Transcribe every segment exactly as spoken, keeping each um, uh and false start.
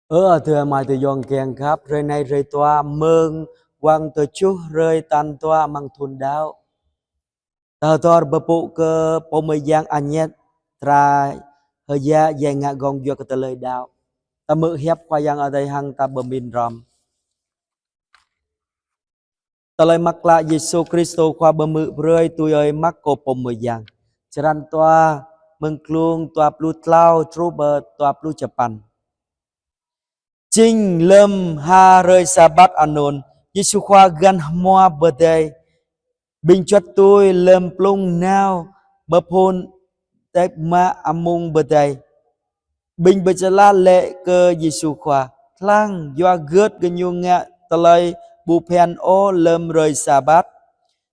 Ơ adơi amai ayŏng kiăng khăp, hrơi anai hrơi dua mơ̆ng wang tơjuh hrơi tal dua amăng thun đăo. Ta hơdơr pơpŭ kơ Pô Mơyang Añet, tra hơjă jai ngă gong yua kơ tơlơi đăo. Ta hmư̆ hiăp Khua Yang Adai hăng ta pơmĭn hrŏm. Tơlơi mơak klă Yêsu Kristô Khua pơhmư̆ brơi tui ơi Markô Pô Mơyang. Črăn dua, mơ̆ng klŭng dua pluh klâo truh pơ dua pluh čơpăn. Jing lơm ha hrơi Sabat anŭn, Yêsu Khua găn hmua pơdai. Ƀing čuăt tui lơm blung nao pơphun tĕk mă amăng pơdai. Ƀing Pơčơlah laĭ kơ Yêsu Khua: Lăng, yua hơgĕt gơñu ngă tơlơi ƀu phiăn ôh lơm hrơi Sabat?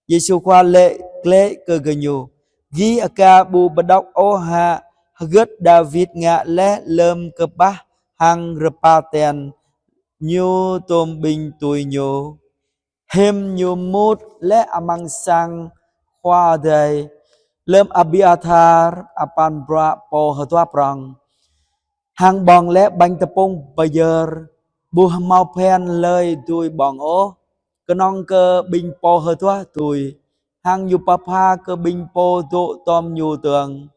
Yêsu Khua laĭ glaĭ kơ gơñu: Gih aka ƀu pơđŏk ôh hă hơgĕt Dawid ngă laih lơm kơƀah hăng rơpa ten ñu tôm ƀing tui ñu? Hiư̆m ñu mŭt laih amăng sang Khua Adai lơm Abiathar apăn bruă pô hơduah prŏng, hăng ƀơ̆ng laih ƀañ tơpŭng pơyơr, ƀu hmâo phiăn hlơi dưi ƀơ̆ng ôh, kơnơ̆ng kơ ƀing pô hơduah dưi, hăng ñu pơpha kơ ƀing pô dŏ tôm ñu dơ̆ng.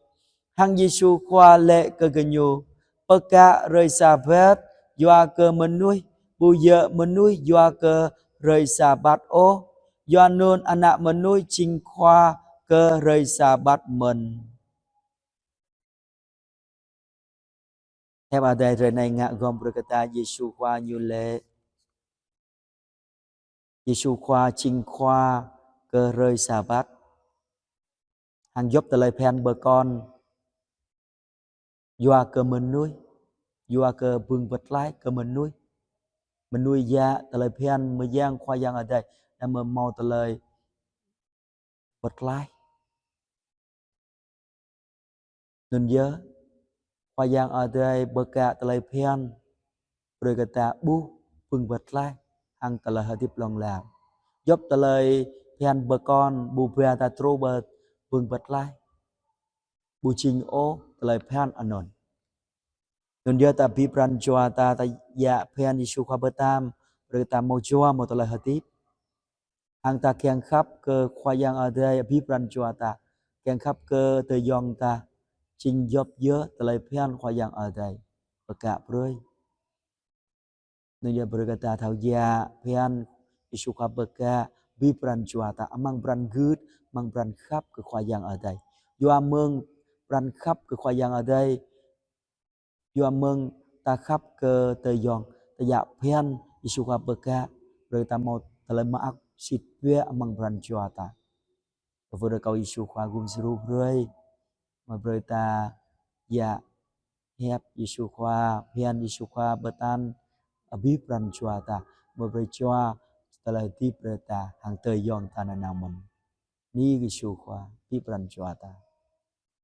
Hăng Yêsu Khua laĭ kơ gơñu: Pơkă hrơi Sabat yua kơ mơnuih, ƀu djơ̆ mơnuih yua kơ hrơi Sabat ôh. Yua anŭn Ană Mơnuih jing Khua kơ hrơi Sabat mơ̆n. Hiăp Adai hrơi anai ngă gong brơi kơ ta Yêsu Khua ñu laĭ. Yêsu Khua jing Khua kơ hrơi Sabat. Hăng djŏp tơlơi phiăn pơkŏn yua kơ mơnuih, yua kơ ƀing pơtlaih kơ mơnuih. Mơnuih djă tơlơi phiăn mơyang Khua Yang Adai, anăm hmâo tơlơi pơtlaih. Anŭn yơh, Khua Yang Adai pơkă tơlơi phiăn brơi kơ ta ƀuh ƀing pơtlaih hăng tơlơi hơdip hlŏng lar. Djŏp tơlơi phiăn pơkŏn ƀu ba ta truh pơ ƀing pơtlaih, ƀu jing ôh tơlơi phiăn anŭn. Anŭn yơh ta abih pran jua ta, ta djă phiăn Yêsu Khua pơtăm, brơi ta hmâo jua hmâo tơlơi hơdip. Hăng ta kiăng khăp kơ Khua Yang Adai abih pran jua ta, kiăng khăp kơ adơi ayŏng ta, jing djŏp yơh tơlơi phiăn Khua Yang Adai pơkă brơi. Anŭn yơh brơi kơ ta thâo djă phiăn Yêsu Khua pơkă abih pran jua ta, amăng pran gưt, amăng pran khăp kơ Khua Yang Adai. Yua mơ̆ng pran khăp kơ Khua Yang Adai, yua mơ̆ng ta khăp kơ adơi ayŏng, ta djă phiăn Yêsu Khua pơkă, brơi ta hmâo tơlơi mơak sĭt biă amăng pran jua ta. Kơ pơrơkâo Yêsu Khua gum djru brơi, mơ̆ brơi ta djă hiăp Yêsu Khua, phiăn Yêsu Khua pơtăn abih pran jua ta, mơ̆ brơi jua tơlơi hơdip brơi ta hăng adơi ayŏng ta nanao mơ̆n. Bơni kơ Yêsu Khua, abih pran jua ta.